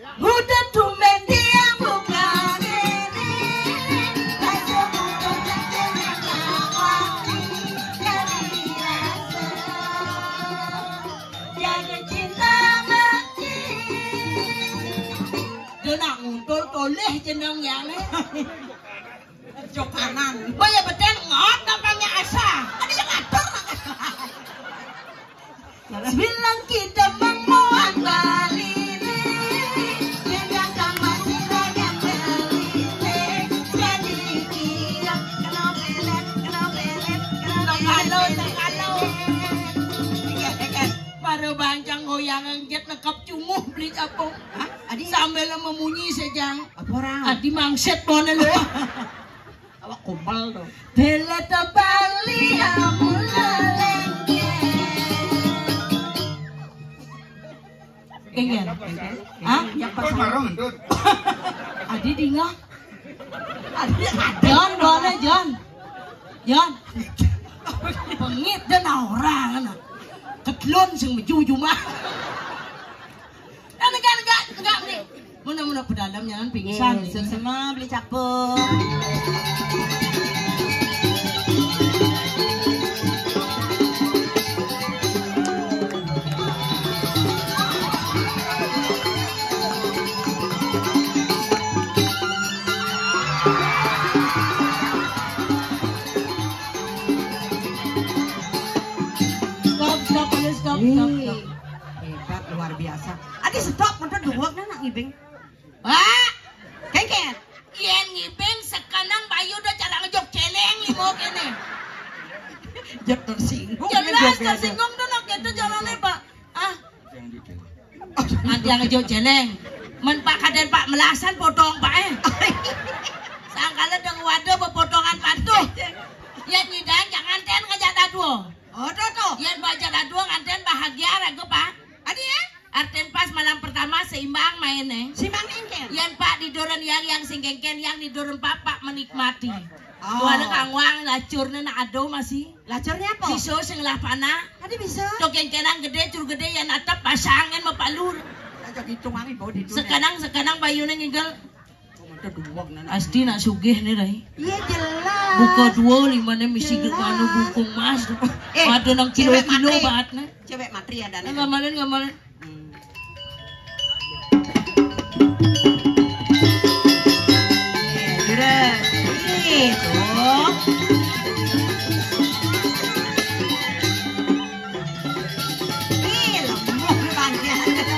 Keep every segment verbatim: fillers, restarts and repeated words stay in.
Udah tumben dia buka diri, rasa butuh cacing yang awali dari rasa jaga cinta mati. Dia nak nguntul toleh jeneng yang ni. Jok kanan. Boya beten ngot nampaknya asa. Ada yang ngatur. Bilang kita mangmoan Bali ni. Beda sama si rakyat Bali ni. Jadi dia kena pelet, kena pelet, kena pelet. Kalau, kalau. Iya, iya. Para bancang goyangan jet nekap cunguh beli capung. Hah? Adi? Sambil memunyi sejang. Apa orang? Adi mangset bone lo. Awak kumpal tu. Bela tebali amun lelengke. Kengken. Hah? Yang pas marah mendut. Adi dingah. Adi John, boleh John. John. Pengit dan orang. Ketelun sing meju jumah. Kan enggak, enggak, enggak ni. Muna-muna pedalam jangan pingsan. Yes, semua beli capung. Stop, stop, stop, stop, stop. Hebat, luar biasa. Adi stop, mantap dua nak ngibing. Wah, kengken. Yen ngibing sekenang bayu dah cara ngejok celeng limo kene. Jok tersinggung. Jelas tersinggung tu nak kita jalannya, Pak. Ah. Nanti yang ngejok celeng. Men Pak kaden Pak melasan potong Pak eh. Sangkala deng wadah bepotongan patuh. Yen nyidang jangan ten ngajak dadua. Oh, tu tu. Yen bajak dadua nganten bahagia raga Pak. Adi eh? Arten pas malam pertama seimbang main eh. Simbang engken. Yen Pak diduren yang yang sing kengken yang diduren Pak Pak menikmati. Oh. Tuana kangwang lacurne nak ado masih. Lacurnya apa? Bisa sing lah panah. Adi bisa. Tu kengkenan gede cur gede yang natap pasangin mapalur. Aja hitung hari bawa di dunia. Sekanang sekanang bayune ngigel. Asti nak sugih ni rai. Iya jelas. Buka dua lima ni misi germanu bungkung mas tu. Eh, ada nang kilo-kilo baat ni. Cewek matri ada ni. Ngamalin ngamalin. Hmm. Eh, jurus. Ih, tuh. Ih, lemah banget.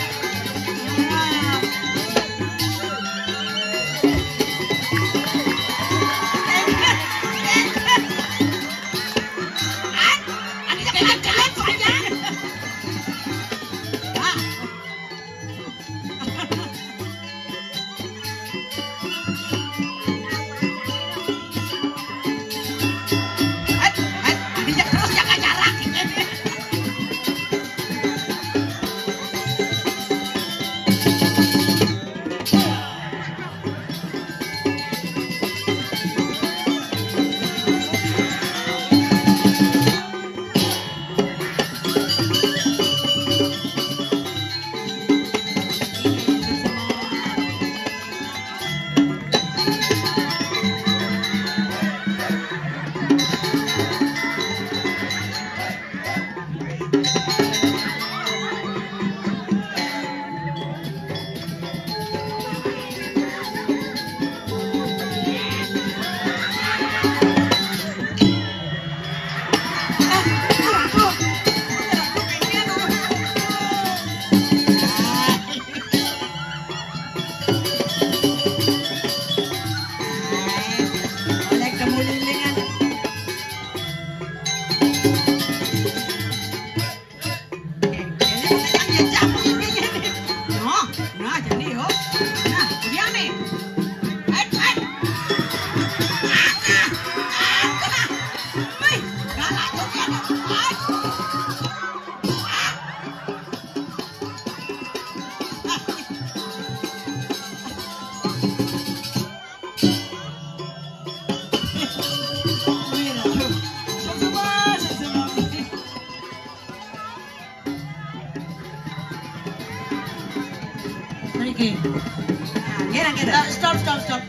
Nah, nggih, nggih. Eh, stop, stop, stop.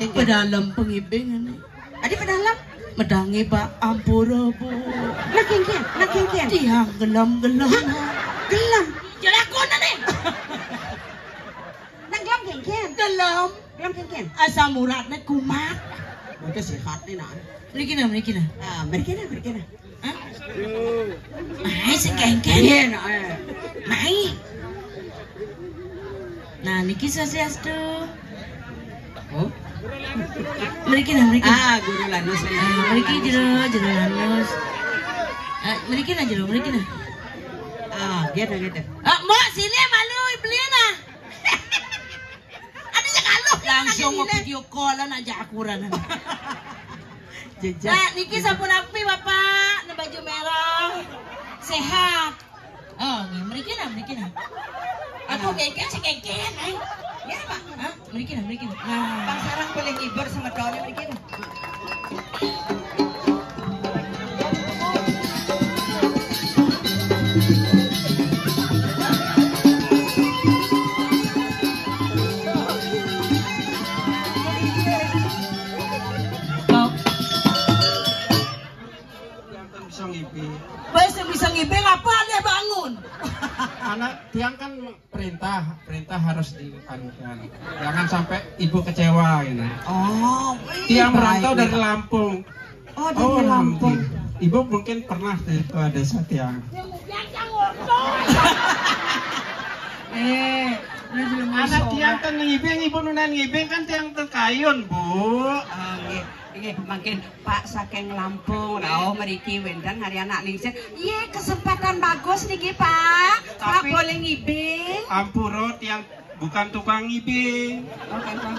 Nggih, nggih. Pedalem pengibing ini. Adi pedalem? Medange Pak Ampura, Bu. Nah, kengken, nah, kengken. Tiang gelem-gelem. Hah? Gelem. Jelakone nih. Nang gelem kengken. Gelem. Gelem kengken. Asam uratne kumat. Udah sehat nih, nah. Mriki nah, mriki nah. Ah, mriki nah, mriki nah. Hah? Mai sing kengken. Iya, nah, eh. Mai. Nah, niki swastiastu. Oh. Mriki nah, mriki. Ah, Guru Lanus. Ah, mriki jero, jero Lanus. Ah, mriki nah jero, mriki nah. Ah, gitu, gitu. Ah, Mbok, sini malu beli nah. Ada yang kaluh. Langsung mau video call-an aja akuran. Jejak. Nah, niki sampun api, Bapak, nang baju merah. Sehat. Oh, nggih, mriki nah, mriki nah. Aku kengken, sing kengken, ayo. Ya, Pak. Hah? Mriki nah, mriki nah. Nah. Bang sarang boleh ngibur semetonnya mriki nah. Bisa ngipi. Wis sing bisa ngipi ngapa dia bangun? Anak tiang kan perintah, perintah harus dianukan. Jangan sampai ibu kecewa ini. Oh, tiang merantau dari Lampung. Oh, dari Lampung. Ibu mungkin pernah ke desa tiang. Eh, anak tiang kan ngibing, ibu nunan ngibing kan tiang terkayun, Bu. Ah, nggih. Nggih, mangkin Pak saking Lampung. Nah, oh, mriki wénten hari anak lingsir. Iya, kesempatan bagus niki, Pak. Pak boleh ngibing. Ampura tiang bukan tukang ngibing. Oke, Pak.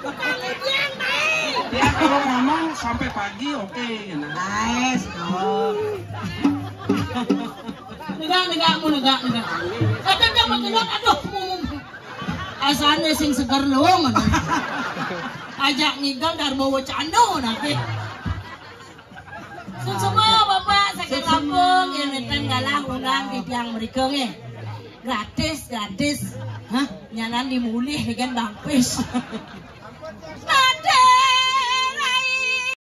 Tukang ngibing, Pak. Ya, kalau ngomong sampai pagi, oke. Nah. Nice, oh. Negak, negak, mu negak, negak. Tapi dia mau negak, aduh, mu, mu. Asane sing seger lho ngono. Ajak ngidol Darma Wacana nanti. Suksma Bapak saking Lampung, ya, neten galah undang di tiang mriko nggih. Gratis, gratis. Hah? Nyanan dimulih dengan Bang Pis. Gratis.